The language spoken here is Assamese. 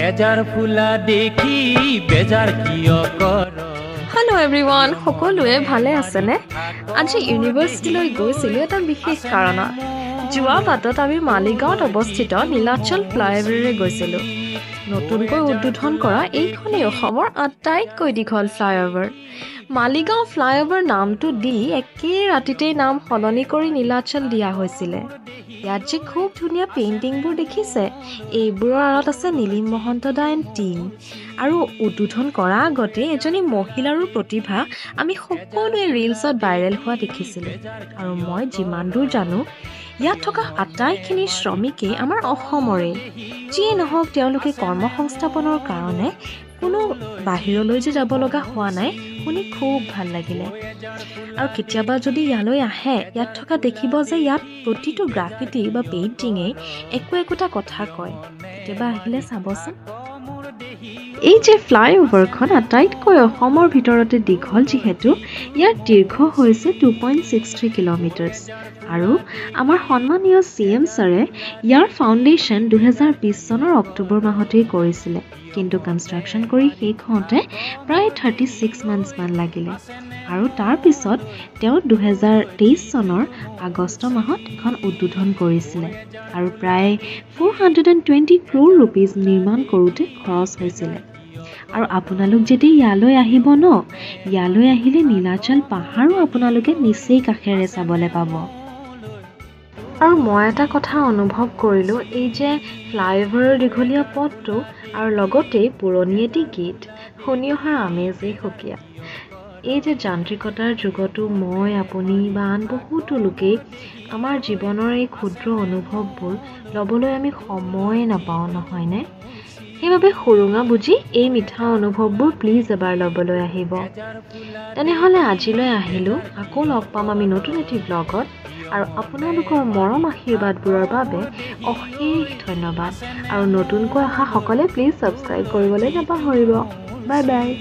এজাৰ ফুলা দেখি বেজাৰ কিয় কৰ। হেল্ল' এভৰিৱান, সকলোৱে ভালে আছেনে? আজি ইউনিভাৰ্চিটিলৈ গৈছিলোঁ এটা বিশেষ কাৰণত। যোৱা বাটত আমি মালিগাঁৱত অৱস্থিত নীলাচল ফ্লাইঅভাৰেৰে গৈছিলোঁ। নতুনকৈ উদ্বোধন কৰা এইখনেই অসমৰ আটাইতকৈ দীঘল ফ্লাইঅভাৰ। মালিগাঁও ফ্লাইঅভাৰ নামটো দি একে ৰাতিতেই নাম সলনি কৰি নীলাচল দিয়া হৈছিলে। ইয়াত যে খুব ধুনীয়া পেইণ্টিংবোৰ দেখিছে, এইবোৰৰ আঁৰত আছে নীলিম মহন্ত দা এণ্ড টীম। আৰু উদ্বোধন কৰা আগতে এজনী মহিলাৰো প্ৰতিভা আমি সকলোৱে ৰিলছত ভাইৰেল হোৱা দেখিছিলোঁ। আৰু মই যিমান দূৰ জানো, ইয়াত থকা আটাইখিনি শ্ৰমিকেই আমাৰ অসমৰে। যিয়ে নহওক, তেওঁলোকে কৰ্ম সংস্থাপনৰ কাৰণে কোনো বাহিৰলৈ যে যাব লগা হোৱা নাই, শুনি খুব ভাল লাগিলে। আৰু কেতিয়াবা যদি ইয়ালৈ আহে, ইয়াত থকা দেখিব যে ইয়াত প্ৰতিটো গ্ৰাফিটি বা পেইণ্টিঙেই একো একোটা কথা কয়। কেতিয়াবা আহিলে চাবচোন। এই যে ফ্লাইঅভাৰখন আটাইতকৈ অসমৰ ভিতৰতে দীঘল, যিহেতু ইয়াৰ দীৰ্ঘ হৈছে 2.63 কিলোমিটাৰ্ছ। আৰু আমাৰ সন্মানীয় চি এম ছাৰে ইয়াৰ ফাউণ্ডেশ্যন 2020 চনৰ অক্টোবৰ মাহতেই কৰিছিলে, কিন্তু কনষ্ট্ৰাকশ্যন কৰি শেষ হওঁতে প্ৰায় 36 মান্থছমান লাগিলে। আৰু তাৰপিছত তেওঁ 2023 চনৰ আগষ্ট মাহত এখন উদ্বোধন কৰিছিলে আৰু প্ৰায় 420 ক্ৰ'ৰ ৰুপিজ নিৰ্মাণ কৰোঁতে খৰচ হৈছিলে। আৰু আপোনালোক যদি ইয়ালৈ আহিব ন, ইয়ালৈ আহিলে নীলাচল পাহাৰো আপোনালোকে নিচেই কাষেৰে চাবলৈ পাব। আৰু মই এটা কথা অনুভৱ কৰিলোঁ, এই যে ফ্লাইঅভাৰৰ দীঘলীয়া পথটো আৰু লগতেই পুৰণি এটি গীত শুনি অহাৰ আমেজেই সুকীয়া। এই যে যান্ত্ৰিকতাৰ যুগতো মই, আপুনি বা আন বহুতো লোকেই আমাৰ জীৱনৰ এই ক্ষুদ্ৰ অনুভৱবোৰ ল'বলৈ আমি সময়ে নাপাওঁ, নহয়নে? সেইবাবে সুৰুঙা বুজি এই মিঠা অনুভৱবোৰ প্লিজ এবাৰ ল'বলৈ আহিব। তেনেহ'লে আজিলৈ আহিলোঁ, আকৌ লগ পাম আমি নতুন এটি ব্লগত। আৰু আপোনালোকৰ মৰম আশীৰ্বাদবোৰৰ বাবে অশেষ ধন্যবাদ। আৰু নতুনকৈ অহাসকলে প্লিজ ছাবস্ক্ৰাইব কৰিবলৈ নাপাহৰিব। Bye bye.